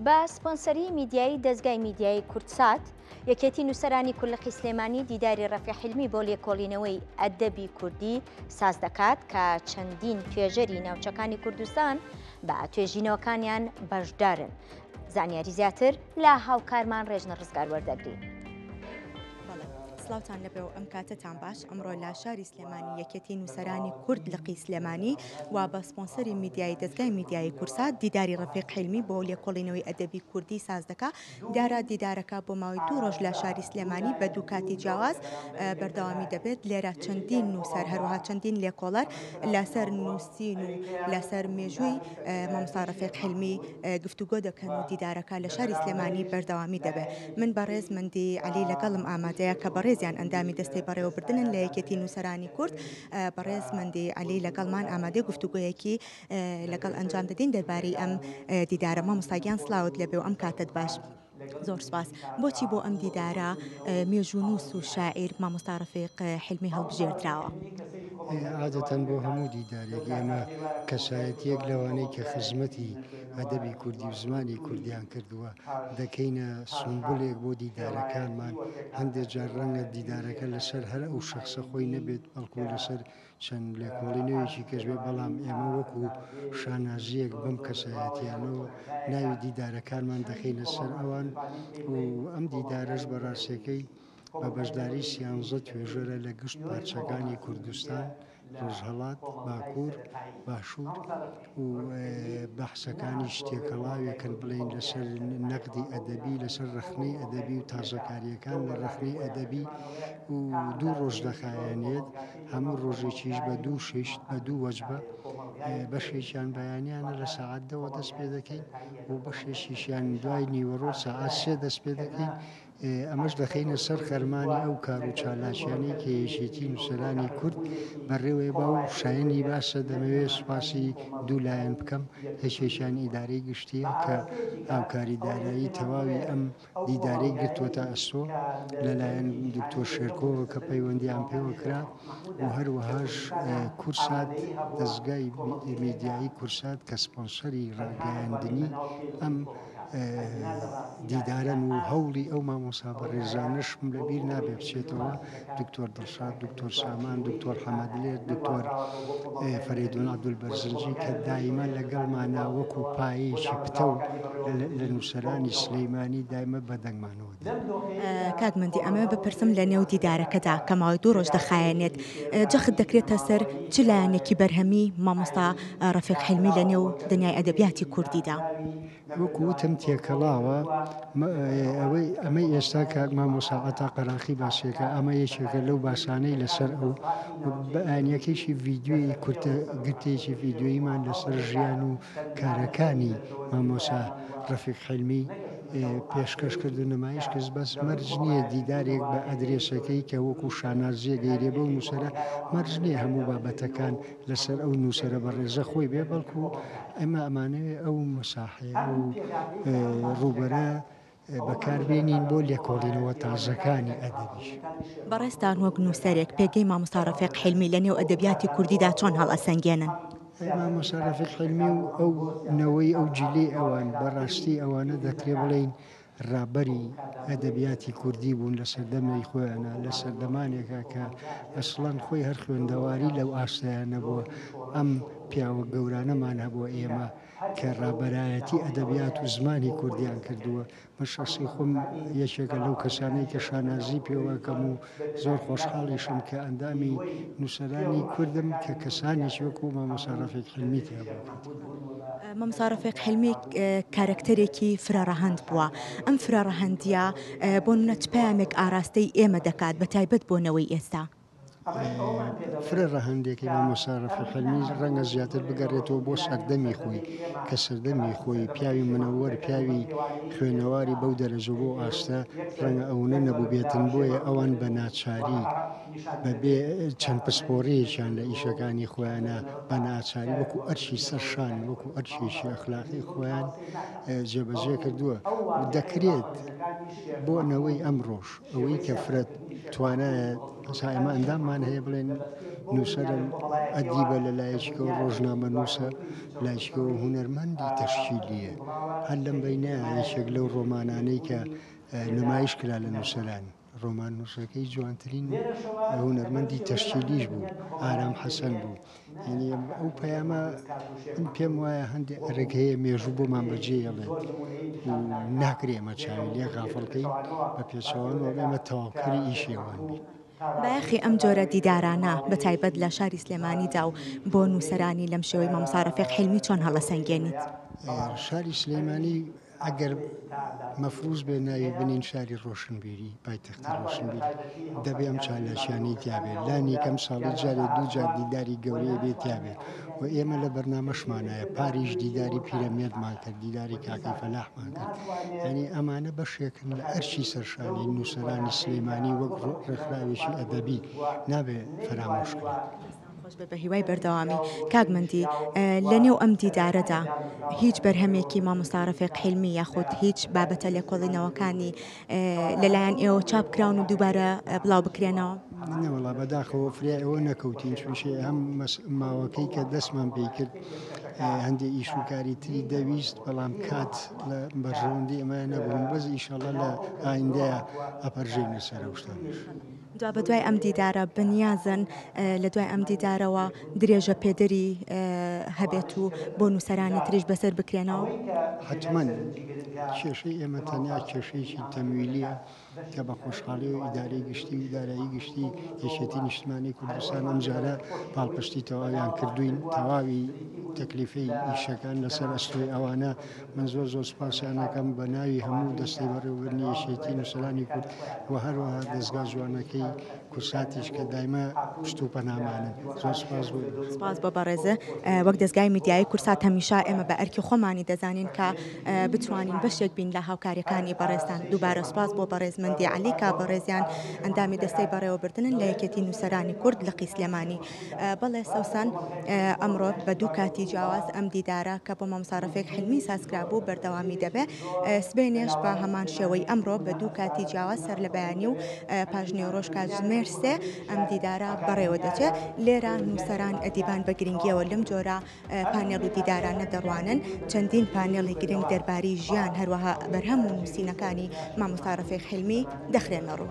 بە سپۆنسەری میدیایی دەزگای میدیایی کوردسات، یەکێتی نووسەرانی کورد لقی سلێمانی دیداری ڕەفیق حیلمی بۆ لێکۆڵینەوەی ئەدەبی کوردی ساز دەکات کە چەندین توێژەری ناوچەکانی کوردستان بە توێژینەوەکانیان بەشدارن. زانیاری زیاتر لە هاوکارمان ڕێژنە ڕزگار وەردەگرین. سڵاوتان لەبێ و ئەم کاتەتان باش ئەمڕۆ لە شاری سلێمانی یەکێتی نووسەرانی کورد لقی سلێمانی و بە سپۆنسەری میدیایی دەزگای میدیایی کورسات دیداری ڕەفیق حیلمی بۆ لێکۆڵینەوەی ئەدەبی کوردی ساز دەکا دیارە دیدارەکە بۆ ماوەی دوو ڕۆژ لە شاری سلێمانی بە دوو کاتی جیاواز بەردەوامی دەبێت لێرە چەندین نووسەر هەروەها چەندین لێکۆڵەر لەسەر نووسین و لەسەر مێژووی مامۆستا ڕەفیق حیلمی گفتوگۆ دەکەن و دیدارەکە لە شاری سلێمانی بەردەوامی دەبێت. من بەڕێز مەندی عەلی لەگەڵم ئامادەیە کە بەڕێزیان ئەندامی دەستەی بەڕێوەبردنن لە یەکێتی نووسەرانی کورد. بەڕێز مەندی عەلی لەگەڵمان ئامادەی گفتوگۆیەکی لەگەڵ ئەنجام دەدەین دەربارەی ئەم دیدارە. مامۆستا گیان سڵاوت لێبێ و ئەم کاتەت باش. زۆر سوپاس. بۆچی بۆ ئەم دیدارە مێژوونووس و شاعیر مامۆستا ڕەفیق حیلمی هەڵبژێردراوە؟ عادەتەن بۆ هەموو دیدارێک ئێمە کەسایەتییەک لەوانەی کە خزمەتی ئەدەبی کوردی و زمانی کوردیان کردووە دەکەینە سومبولێک بۆ دیدارەکانمان، هەندێک جار ڕەنگە دیدارەکە لەسەر هەر ئەو شەخسە خۆی نەبێت بەڵکو لەسەر چەند لێکۆڵینەوێکی کەش بێت، بەڵام ئێمە وەکو شانازییەک بەم کەسایەتیانەوە ناوی دیدارەکانمان دەخەینە سەر ئەوان و ئەم دیدارەش بە ڕاستیەکەی بە بەشداری سیانزە توێژەرە لە گشت پارچەکانی کوردستان، ڕۆژهەڵات، باکوور، باشوور و بەحسەکانیش تێکەڵاوێکن بڵێین لەسەر نەقدی ئەدەبی، لەسەر ڕەخنەی ئەدەبی و تازەکارییەکان لە ڕەخنەی ئەدەبی و دوو ڕۆژ دەخایەنێت، هەموو ڕۆژێکیش بە دوو شیشت بە دوو وەجبە، بەشێکیان بەیانیانە لە سەعات دەوە دەست پێ دەکەین و بەشێکیشیان دوای نیوەڕۆ سەعات سێ دەست پێ دەکەین. ئەمەش دەخەینە سەر خەرمانی ئەو کار و چالاکیانەی کە یەکێتی نووسەرانی کورد بەڕێوەی با و شایەنی باسە دەمەوێت سوپاسی دوو لایەن بکەم یەکێکیان ئیدارەی گشتیە کە هاوکاری دارایی تەواوی ئەم دیدارەی گرتووەتە ئەستۆ لەلایەن دکتۆر شێرکۆوە کە پەیوەندیان پێوە کرا و هەروەهاش کورسات دەزگای میدیایی کورسات کە سپۆنسەری ڕاگەیاندنی ئەم دیدارەن و هەوڵی ئەو مامۆسا بەڕێزانەشم لە بیر نابێ بچێتەوە دکتۆر دڵشاد دکتۆر سامان دکتۆر حەمەدلێر دکتۆر فەرەیدون عەبدول بەرزنجی کە دایمە لەگەڵمانە وەکو پایەیەکی پتەو لە نووسەرانی سلەیمانی دایمە بە دەنگمانەوە دێن. کاک مەندی ئەمەوێ بپرسم لە نێو دیدارەکەدا کە ماوەی دوو ڕۆژ دەخایەنێت جەخت دەکرێتە سەر چ لایەنێکی بەرهەمی مامۆستا ڕەفیق حیلمی لە نێو دنیای ئەدەبیاتی کوردیدا؟ وەکو وتم تێکەڵاوە، ئەوەی ئەمەی ئێستا کاک مامۆستا عەتا قەراخی باسیەکە ئەمە یەکێکە لەو باسانەی لەسەر ئەو بەیانیەکەیشی ڤیدیۆی کورتە گرتەیەکی ڤیدیۆییمان لەسەر ژیان و کارەکانی مامۆستا ڕەفیق حیلمی پێشکەش کرد و نمایش کرد بەس مەرج نییە دیدارێک بە ئەدرێسەکەی کە وەکو شانازیەک گەیرێ بەو نووسەرە مەرج نییە هەموو بابەتەکان لەسەر ئەو نووسەرە بەڕێزە خۆی بێ بەڵکو ئێمە ئەمانەوێ ئەو مەساحەیە ئەو ڕووبەرە بەکاربێنین بۆ لێکۆڵینەوە تازەکانی ئەدەبیش. بەڕێزتان وەک نووسەرێک پێگەی مامۆستا ڕەفیق حیلمی لە نێو ئەدەبیاتی کوردیدا چۆن هەڵئەسەنگێنن؟ مامۆستا ڕەفیق حیلمی و ئەو نەوەی ئەو جیلەی ئەوان بەڕاستی ئەوانە دەکرێ بڵێین ڕابەری ئەدەبیاتی کوردی بوون لە سەردەمەی خۆیانا، لە سەردەمانێکا کە ئەسڵەن خۆی هەر خوێندەواری لەو ئاستەیا نەبووە، ئەم پیاوە گەورانەمان هەبووە ئێمە کە ڕابەرایەتی ئەدەبیات و زمانی کوردیان کردووە، من شەخسی خۆم یەکێکە لەو کەسانەی کە شانازی پێوەکەم و زۆر خۆشحاڵیشم کە ئەندامی نووسەرانی کوردم کە کەسانێکی وەکو مامۆستا ڕەفیق حیلمی تیا بووە کاتی خۆی. مامۆستا ڕەفیق حیلمی کارەکتەرێکی فرەڕەهەند بووە، ئەم فرەڕەهەندییە بۆ نموونە چ پەیامێک ئاراستەی ئێمە دەکات بە تایبەت بۆ نەوەی ئێستا؟ فرە ڕەهەندێکی مامۆستا ڕەفیق حیلمی ڕەنگە زیاتر بگەڕێتەوە بۆ سەردەمی خۆی کە سەردەمی خۆی پیاوی منەوەر پیاوی خوێنەواری بەو دەرەجە بۆ ئاستە ڕەنگە ئەونە نەبووبێتن بۆیە ئەوان بە ناچاری. بەبێ چەند پسپۆڕییەکیان لە ئیشەکانی خۆیانە بە ناچاری وەکو ئەرکی سەر شان وەکو ئەرکێکی ئەخلاقی خۆیان جێبەجێ کردووە و دەکرێت بۆ نەوەی ئەمڕۆش ئەوەی کە فرە توانایە ئەسا ئێمە ئەنداممان هەیە بڵێن نووسەرە و ئەدیبە لە لایەکەوە ڕۆژنامە نووسە لایەکەوە هونەرمەندی تەشکیلیە هەر لەم بینە یەکێک لەو ڕۆمانانەی کە نمایش کرا لە نووسەران ڕۆماننووسەکەی جوانترین هونەرمەندی تەشکیلیش بوو، ئارام حەسەن بوو. یعنی ئەو پەیامە من پێم وایە هەندێک ئەرک هەیە مێژوو بۆمان بەجێیەڵێت و ناکرێ ئێمە چاوی لێ غافڵکەین بە پێچەوانەوە ئێمە تەواوکەری ئیشی ئەوان بین. بایەخی ئەم جۆرە دیدارانە بە تایبەت لە شاری سلێمانیدا و بۆ نووسەرانی لەم شێوەی مامۆستا ڕەفیق حیلمی چۆن هەڵەسەنگێنیت؟ شاری سلێمانی ئەگەر مەفروز بێ ناوی بنین شاری ڕۆشنبیری، پایتەختی ڕۆشنبیری، دەبێ ئەم چالاکیانەی تیا بێ. لانی کەم ساڵی جارێ دوو جار دیداری گەورەیە بێ تیا بێ و ئێمە لە بەرنامەشمانایە. پاریش دیداری پیرەمێردمان کرد، دیداری کاکەی فەلاحمان کرد. یانی ئەمانە بەشێکن لە ئەرکی سەرشانی نووسەرانی سلێمانی وەک ڕێکخراوێکی ئەدەبی نابێ فەرامۆش کرێت. خۆش بێت بە هیوای بەردەوامی. کاک مەندی لە نێو ئەم دیدارەدا هیچ بەرهەمێکی مامۆستا ڕەفیق حیلمی یاخود هیچ بابەتە لێکۆڵینەوەکانی لەلایەن ئێوە چاپ کراون و دووبارە بڵاو بکرێنەوە؟ نەوەڵا بەداخەوە فریای ئەوە نەکەوتین چونکە هەم ماوەکەی کە دەستمان پێی کرد هەندێک ئیش و کاری تری دەویست بەڵام کات لە بەرژەوەندی ئەمە نەبوون بەس ئیشەڵە لە ئایندەیە ئەپەرژێنە سەر ئەو شتانەش. دوابەدوای ئەم دیدارە بەنیازن لە دوای ئەم دیدارەوە درێژە پێدەری هەبێت و بۆ نووسەرانی تریش بەسەر بکرێنەوە؟ حەتمەن کێشەی ئێمە تەنیا کێشەیەکی تەمویلیە کە بە خۆشحاڵی و ئیدارەی گشتی و دارایی گشتی یەکێتی نیشتمانی کوردستان ئەمجارە پاڵپشتی تەواویان کردوین تەواوی تەکلیفەی ئیشەکان لەسەر ئەستۆی ئەوانە من زۆر زۆر سوپاسیان ئەکەم بە ناوی هەموو دەستەی بەڕێوەبردنی یەکێتی نووسەرانی کورد و هەروەها دەزگا جوانەکەی کوردساتیش کە دایمە پشت و پەنامانن زۆر سوپاس بۆ ئێوەش. سوپاس بۆ بەڕێز. وەک دەزگای میدیایی کوردسات هەمیشە ئێمە بە ئەرکی خۆمانی دەزانین کە بتوانین بەشێک بین لە هاوکاریەکانی بەڕێزتان. دووبارە سوپاس بۆ بەڕێز مەندی عەلی کە بەڕێزیان ئەندامی دەستەی بەڕێوەبردنن لە یەکێتی نووسەرانی کورد لقی سلێمانی. بەڵێ سەوسەن، ئەمڕۆ بە دوو کاتی جیاواز ئەم دیدارە کە بۆ مامۆستا ڕەفیق حیلمی سازکرابوو بەردەوامی دەبێ، سبەینێش بە هەمان شێوەی ئەمڕۆ بە دوو کاتی جیاواز سەر لە بەیانی و پاشنیوەڕۆژ کاتژمێر سێ ئەم دیدارە بەڕێوە دەچێ. لێرە نووسەران، ئەدیبان بە گرنگییەوە لەم جۆرە پانێڵ و دیدارانە دەڕوانن، چەندین پانێڵی گرنگ دەربارەی ژیان، هەروەها بەرهەم و نووسینەکانی مامۆستا ڕەفیق حیلمی دەخرێنە ڕوو.